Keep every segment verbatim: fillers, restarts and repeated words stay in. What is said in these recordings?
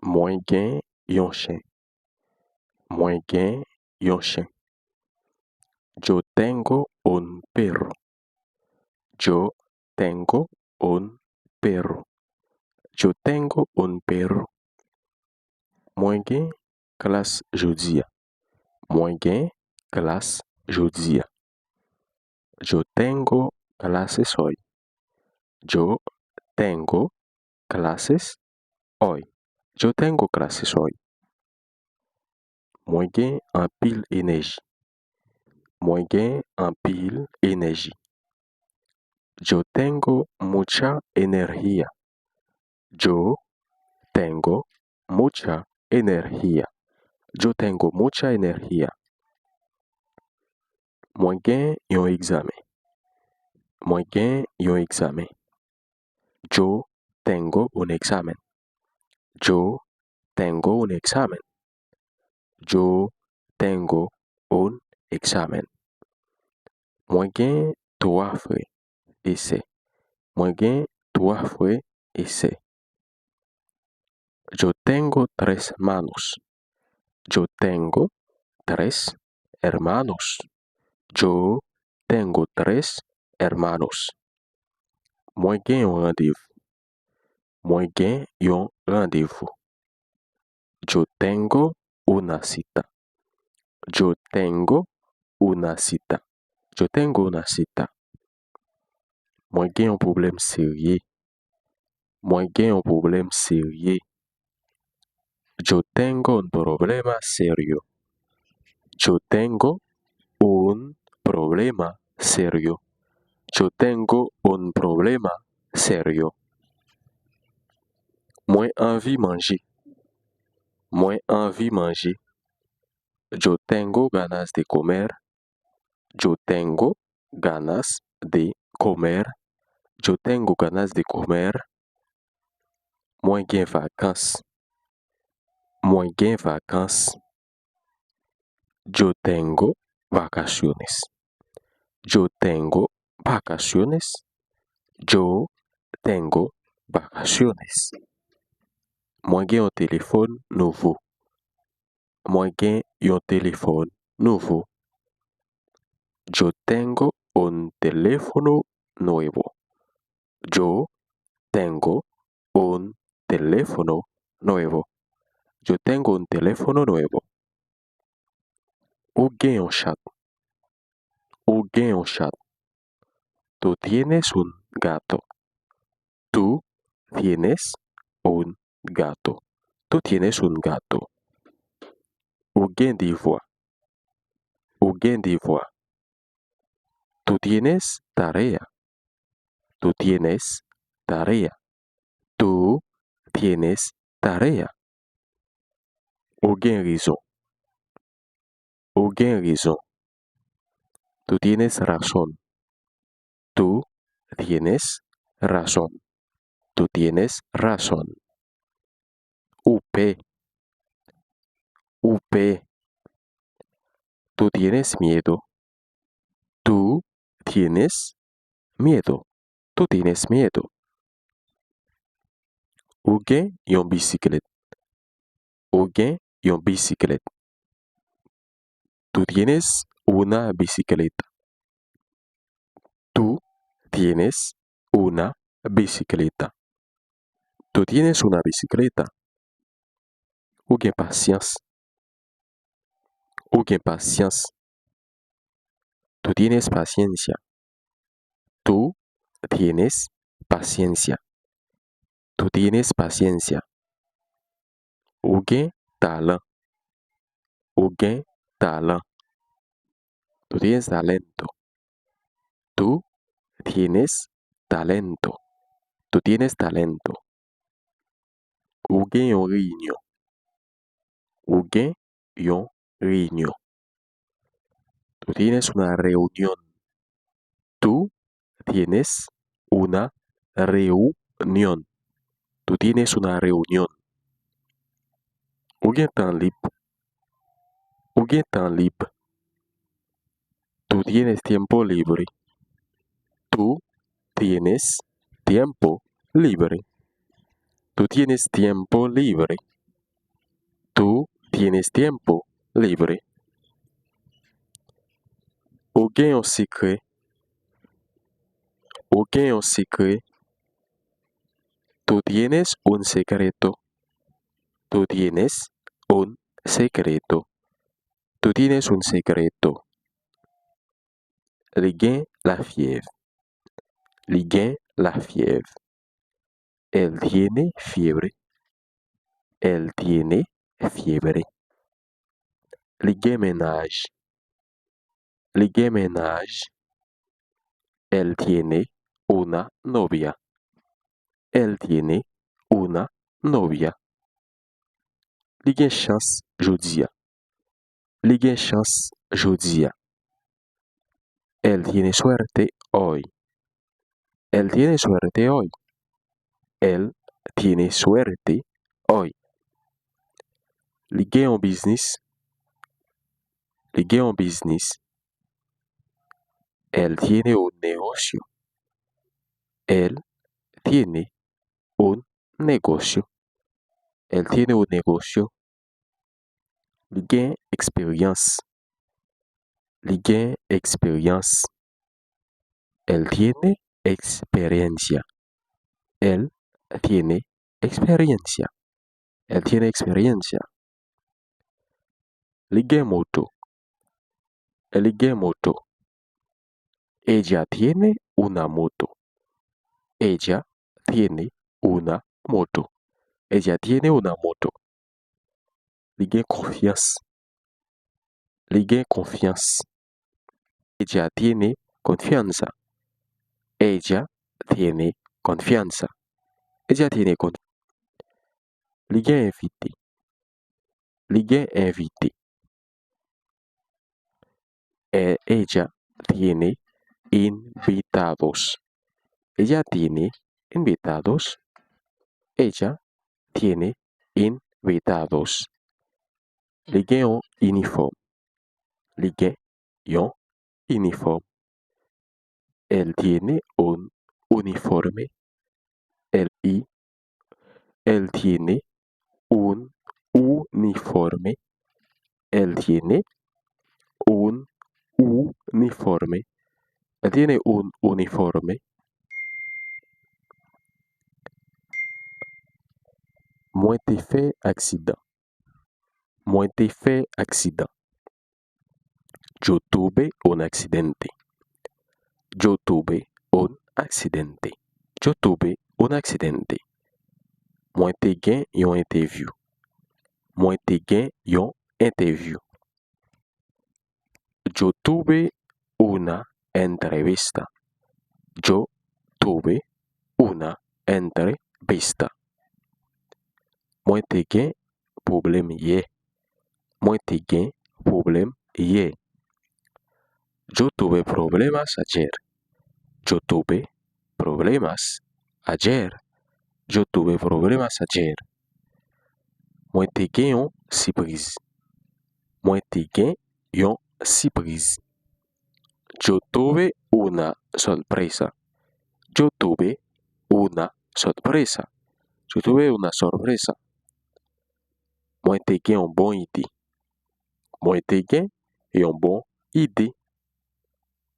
Mwen gen yon chen. Mwen gen yon chen. Yo tengo un perro. Yo tengo un perro. Yo tengo un perro. Mwen gen klas jodi a. Mwen gen klas jodi a. Yo tengo clases hoy. Yo tengo clases hoy. Yo tengo clases hoy. Mwen gen anpil enèji. Mwen gen anpil enèji. Yo tengo mucha energía. Yo tengo mucha energía. Yo tengo mucha energía. Mwen gen yon egzamen. Mwen gen yon egzamen. Yo tengo un examen. Yo tengo un examen. Yo tengo un examen. Mwen gen twa frè e sè. Mwen gen twa frè e sè. Yo tengo tres manos. Yo tengo tres hermanos. Yo tengo tres hermanos. Mwen gen yon randevou. Mwen gen yon randevou. Yo tengo una cita. Yo tengo una cita. Yo tengo una cita. Mwen gen yon pwoblèm serye. Mwen gen yon pwoblèm serye. Yo tengo un problema serio. Yo tengo un problema serio. Yo tengo un problema serio. Mwen anvi manje. Mwen anvi manje. Yo tengo ganas de comer. Yo tengo ganas de comer. Yo tengo ganas de comer. Mwen gen vakans. Mwen gen vakans. Yo tengo vacaciones. Yo tengo vacaciones. Yo tengo vacaciones. Mwen gen yon telefòn nouvo. Mwen gen yon telefòn nouvo. Yo tengo un teléfono nuevo. Yo tengo un teléfono nuevo. Yo tengo un teléfono nuevo. Ou gen yon chat. Ou gen yon chat. Tú tienes un gato. Tú tienes un gato. Tú tienes un gato. Ou gen devwa. Ou gen devwa. Tú tienes tarea. Tú tienes tarea. Tú tienes tarea. Ou gen rezon. Ou gen rezon. Tú tienes razón. Tú tienes razón. Tú tienes razón. Ou pè. Ou pè. Tú tienes miedo. Tú tienes miedo. Tú tienes miedo. Ou gen yon bisiklèt. Ou gen yon bisiklèt. Tú tienes una bicicleta. Tú tienes una bicicleta. Tú tienes una bicicleta. Ou gen pasyans. Ou gen pasyans. Tú tienes paciencia. Tú tienes paciencia. Tú tienes paciencia. Ou gen talan. Ou gen talan. Tú tienes talento. Tú tienes talento. Tú tienes talento. Ou gen yon reyinyon. Ou gen yon reyinyon. Tú tienes una reunión. Tú tienes una reunión. Tú tienes una reunión. Ou gen tan lib. Ou gen tan lib. Tú tienes tiempo libre. Tú tienes tiempo libre. Tú tienes tiempo libre. Tú tienes tiempo libre. Ou gen yon sekrè. Ou gen yon sekrè. Tú tienes un secreto. Tú tienes un secreto. Tú tienes un secreto. Li gen lafyèv. Li gen lafyèv. Él tiene fiebre. Él tiene fiebre. Li gen mennaj. Li gen mennaj. Él tiene una novia. Él tiene una novia. Li gen chans jodi a. Li gen chans jodi a. Él tiene suerte hoy. Él tiene suerte hoy. Él tiene suerte hoy. Li gen yon biznis. Li gen yon biznis. Él tiene un negocio. Él tiene un negocio. Él tiene un negocio. Li gen eksperyans. Li gen eksperyans. Él tiene experiencia. Él tiene experiencia. Él tiene experiencia. Li gen moto. Li gen moto. Ella tiene una moto. Ella tiene una moto. Ella tiene una moto. Li gen konfyans. Li gen konfyans. Ella tiene confianza. Ella tiene confianza. Ella tiene confianza. Li gen envite. Li gen envite. E-, ella tiene invitados. Ella tiene invitados. Ella tiene invitados. Li gen yon inifòm. Li gen yon inifòm. Él tiene un uniforme. Él, i, él tiene un uniforme. Él tiene un uniforme. Él tiene un uniforme. Mwen te fè aksidan. Mwen te fè aksidan. Yo tuve un accidente. Yo tuve un accidente. Yo tuve un accidente. Mwen te gen yon entèvyou. Mwen te gen yon entèvyou. Yo tuve una entrevista. Yo tuve una entrevista. Mwen te gen pwoblèm yè. Mwen te gen pwoblèm yè. Yo tuve problemas ayer. Yo tuve problemas ayer. Yo tuve problemas ayer. Mwen te gen yon sipriz. Mwen te gen yon sipriz. Yo tuve una sorpresa. Yo tuve una sorpresa. Yo tuve una sorpresa. Mwen te gen yon bon ide. Mwen te gen yon bon ide.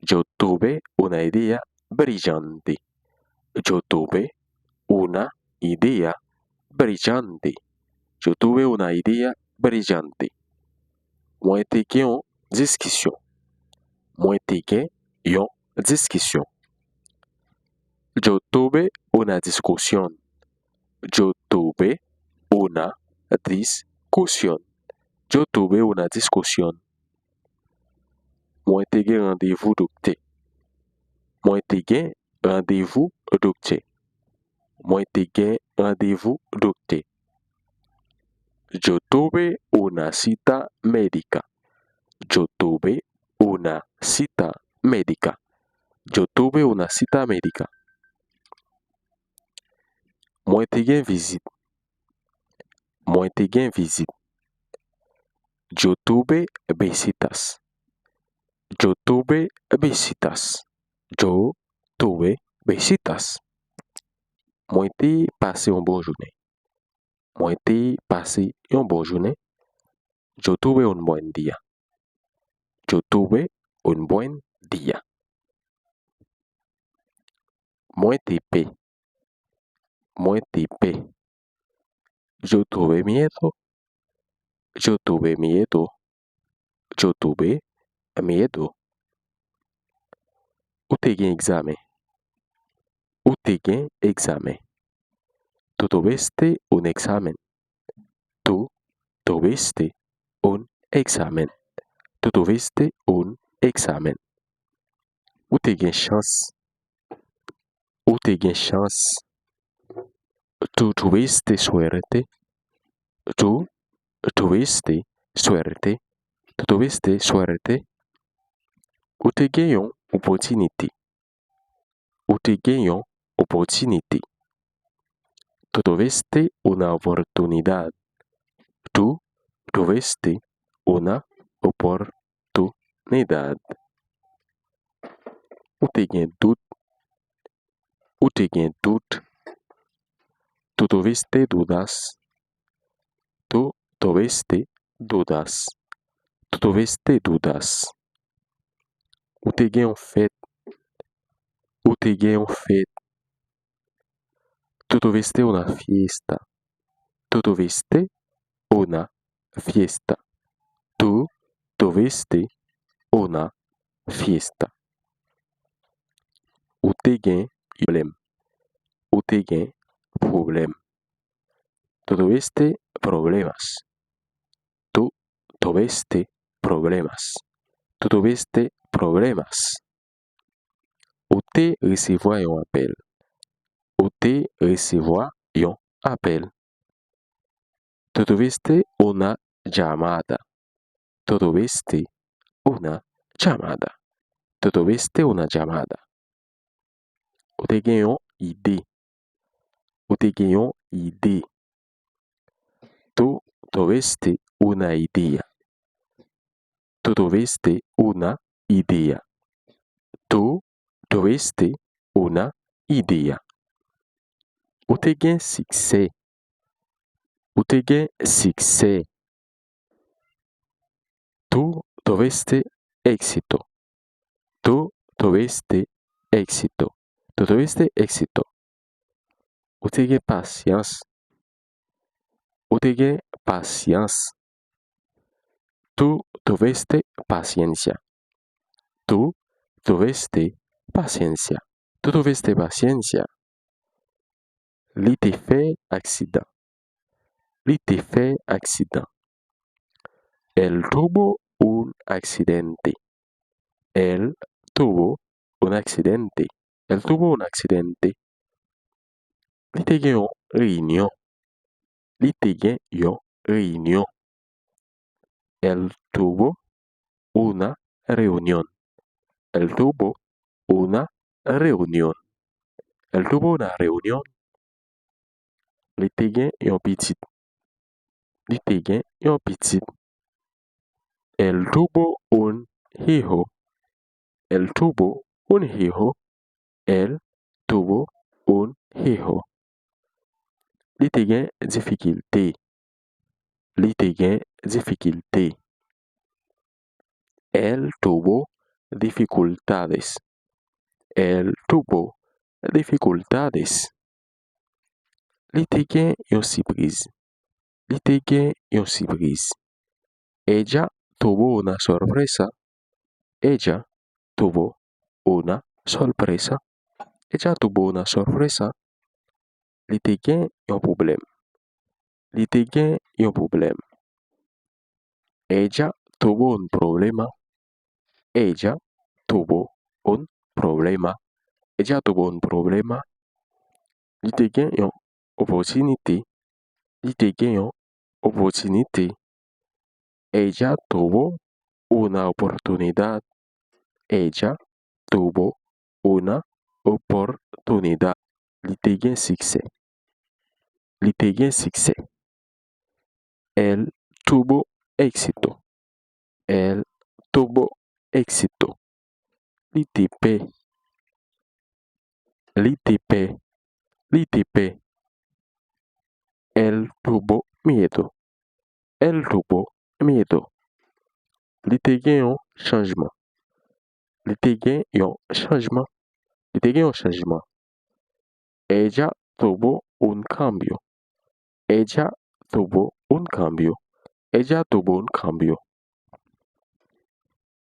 Yo tuve una idea brillante. Yo tuve una idea brillante. Yo tuve una idea brillante. Mwen te gen yon diskisyon. Mwen te gen yon diskisyon. Yo tuve una discusión. Yo tuve una discusión. Yo tuve una discusión. Mwen te gen randevou doktè. Mwen te gen randevou doktè. Mwen te gen randevou doktè. Yo tuve una cita médica. Yo tuve una cita médica. Yo tuve una cita médica. Mwen te gen vizit. Mwen te gen vizit. Yo tuve visitas. Yo tuve visitas. Yo tuve visitas. Mwen te pase yon bon jounen. Mwen te pase yon bon jounen. Yo tuve un buen día. Yo tuve un buen día. Mwen te pè. Mwen te pè. Yo tuve miedo. Yo tuve miedo. Yo tuve miedo. Ou te gen egzamen. Ou te gen egzamen. Tú tuviste un examen. Tú tuviste un examen. Tú tuviste un examen. Ou te gen chans. Ou te gen chans. Tú tuviste suerte. Tú tuviste suerte. Tú tuviste suerte. Ou te gen yon opòtinite. Ou te gen yon opòtinite. Tú tuviste una oportunidad. Tú tuviste una oportunidad. Ou te gen dout. Ou te gen dout. Tú tuviste dudas. Tú tuviste dudas. Tú tuviste dudas. Ou te gen yon fèt. Ou te gen yon fèt. Tú tuviste una fiesta. Tú tuviste una fiesta. Tú tuviste una fiesta. Ou te gen pwoblèm. Ou te gen pwoblèm. Tú tuviste problemas. Tú tuviste problemas. Tú tuviste problemas. Ou te resevwa yon apèl. Ou te resevwa yon apèl. Tú tuviste una llamada. Tú tuviste una llamada. Tú tuviste una llamada. Ou te gen yon ide. Ou te gen yon ide. Tú tuviste una idea. Tú tuviste una idea. Tú tuviste una idea. Ou te gen siksè. Ou te gen siksè. Tú tuviste éxito. Tú tuviste éxito. Tú tuviste éxito. Ou te gen pasyans. Ou te gen pasyans. Tú tuviste paciencia. Tú tuviste paciencia. Tú tuviste paciencia. Li te fè aksidan. Li te fè aksidan. Él tuvo un accidente. Él tuvo un accidente. Él tuvo un accidente. Li te gen yon reyinyon. Li te gen yon reyinyon. Él tuvo una reunión. Él tuvo una reunión. Él tuvo una reunión. Li te gen yon pitit. Li te gen yon pitit. Él tuvo un hijo. Él tuvo un hijo. Él tuvo un hijo. Li te gen difikilte. Li te gen difikilte. Él tuvo dificultades. Él tuvo dificultades. Li te gen yon sipriz. Li te gen yon sipriz. Ella tuvo una sorpresa. Ella tuvo una sorpresa. Ella tuvo una sorpresa. Li te gen yon pwoblèm. Li te gen yon pwoblèm. Ella tuvo un problema. Ella tuvo un problema. Ella tuvo un problema. Li te gen yon opòtinite. Li te gen yon opòtinite. Ella tuvo una oportunidad. Ella tuvo una oportunidad. Li te gen siksè. Li te gen siksè. Él tuvo éxito. Él tuvo éxito. Li te pè. Li te pè. Li te pè. Él tuvo miedo. Él tuvo cambiado. Li te gen yon chanjman. Li te gen yon chanjman. Li te gen yon chanjman. Ella tuvo un cambio. Ella tuvo un cambio. Ella tuvo un cambio.